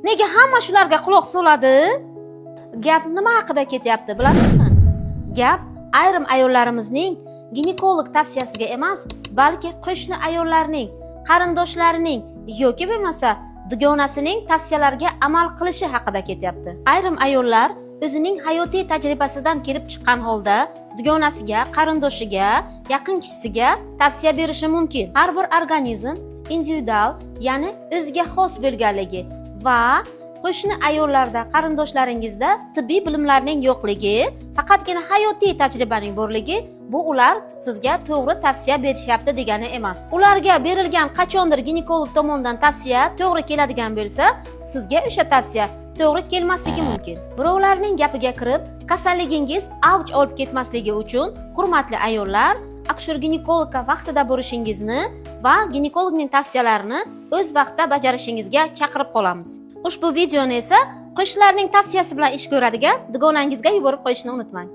Nega hamma shularga quloq soladi? Gap nima haqida ketyapti, bilasizmi? Gap ayrim ayollarimizning ginekolog tavsiyasiga emas, balki qo'shni ayollarning, qarindoshlarining yoki bo'lmasa dugonasining tavsiyalariga amal qilishi haqida ketyapti. Ayrim ayollar o'zining hayotiy tajribasidan kelib chiqqan holda dugonasiga, qarindoshiga, yaqin kishisiga tavsiya berishi mumkin. Har bir organizm individual, ya'ni o'ziga xos bo'lganligi va qo'shni ayollarda, qarindoshlaringizda tibbiy bilimlarning yo'qligi, faqatgina hayotiy tajribaning borligi, bu ular sizga to'g'ri tavsiya berishyapti degani emas. Ularga berilgan qachondir ginekolog tomonidan tavsiya to'g'ri keladigan bo'lsa, sizga o'sha tavsiya to'g'ri kelmasligi mumkin. Birovlarning gapiga kirib, kasalligingiz avj olib ketmasligi uchun, hurmatli ayollar, akusher ginekologga vaqtida borishingizni va ginekologning tavsiyalarini o'z vaqtida bajarishingizga chaqirib qolamiz. Ushbu videoni esa qo'shnilarning tavsiyasi bilan ish ko'radigan dugonangizga yuborib qo'yishni unutmang.